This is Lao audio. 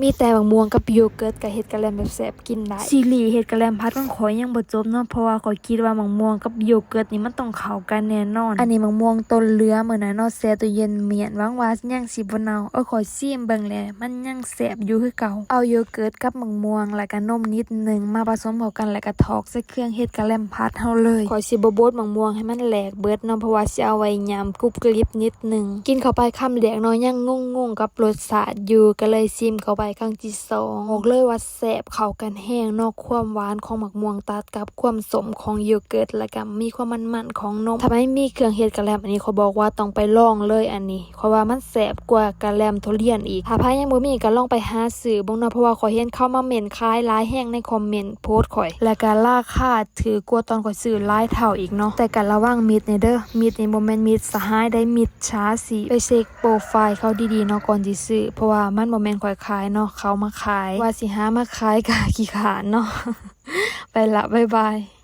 ມີແຕ່ໝາກມ່ວງກັບໂຢເກີດ ກໍເຮັດກະແລັມແບບແຊບກິນໄດ້. ຊີຣີເຮັດກະແລັມພັດຂອງຂ້ອຍຍັງບໍ່ຈົບເນາະ ເພາະວ່າຂ້ອຍຄິດວ່າໝາກມ່ວງກັບໂຢເກີດນີ້ມັນຕ້ອງເຂົ້າກັນແນ່ນອນ. ອັນນີ້ໝາກມ່ວງຕົ້ນເຫຼືອມື້ນັ້ນເນາະ ແຊ່ຕູ້ເຢັນມ້ຽນ ຫວັງວ່າຍັງຊິບໍ່ເນົ່າ. ເອີ ຂ້ອຍຊີມເບິ່ງແລ້ວ ມັນຍັງແຊບຢູ່ຄືເກົ່າ. ເອົາໂຢເກີດກັບໝາກມ່ວງ ແລ້ວກໍນົມນິດໜຶ່ງ ມາປະສົມເຂົ້າກັນ ແລ້ວກໍຖອກໃສ່ເຄື່ອງເຮັດກະແລັມພັດເຮົາເລີຍ. ຂ້ອຍຊິບໍ່ບົດໝາກມ່ວງໃຫ້ມັນແຫຼກເບິດເນາະ ເພາະວ່າຊິເອົາໄວ້ຫຍ້ຳ ກຣຸບກຣິບນິດໜຶ່ງ. ກິນເຂົ້າໄປຄຳແລກເນາະ ຍັງງົງໆກັບລົດຊາດຢູ່ ກໍເລີຍຊີມເຂົ້າໄປຄັ້ງທີສອງ. ບອກເລີຍວ່າແຊບເຂົ້າກັນແຮງເນາະ ຄວາມຫວານຂອງໝາກມ່ວງຕັດກັບຄວາມສົ້ມຂອງໂຢເກີດ ແລ້ວກໍມີຄວາມມັນໆຂອງນົມ. ຖ້າໃຜມີເຄື່ອງເຮັດກະແລັມ ອັນນີ້ຂໍບອກວ່າຕ້ອງໄປລອງເລີຍ ອັນນີ້ຂ້ອຍວ່າມັນແຊບກວ່າກະແລັມທຸລຽນອີກ. ຖ້າໃຜຍັງບໍ່ມີກໍລອງໄປຫາຊື້ເບິ່ງເນາະ ເພາະວ່າຂ້ອຍເຫັນເຂົາມາເມັ້ນຂາຍຫຼາຍແຮງໃນຄອມເມັນໂພສຂ້ອຍ ແລ້ວກໍລາຄາ ຖືກກວ່າຕອນຂ້ອຍຊື້ຫຼາຍເທົ່າອີກເນາະ. ແຕ່ກໍລະວັງມິດແດ່ເດີ ມິດນີ້ບໍ່ແມ່ນມິດສະຫາຍໃດ໋ ມິດສາຊີບ. ໄປເຊັກໂປຣໄຟລ໌ເຂົາດີໆເນາະ ກ່ອນຊິຊື້ ເພາະວ່າມັນບໍ່ແມ່ນຂ້ອຍຂາຍເນາະ ເຂົາມາຂາຍ. ວ່າຊິຫາມາຂາຍກໍຂີ້ຄ້ານເນາະ. ໄປລະ ບາຍບາຍ.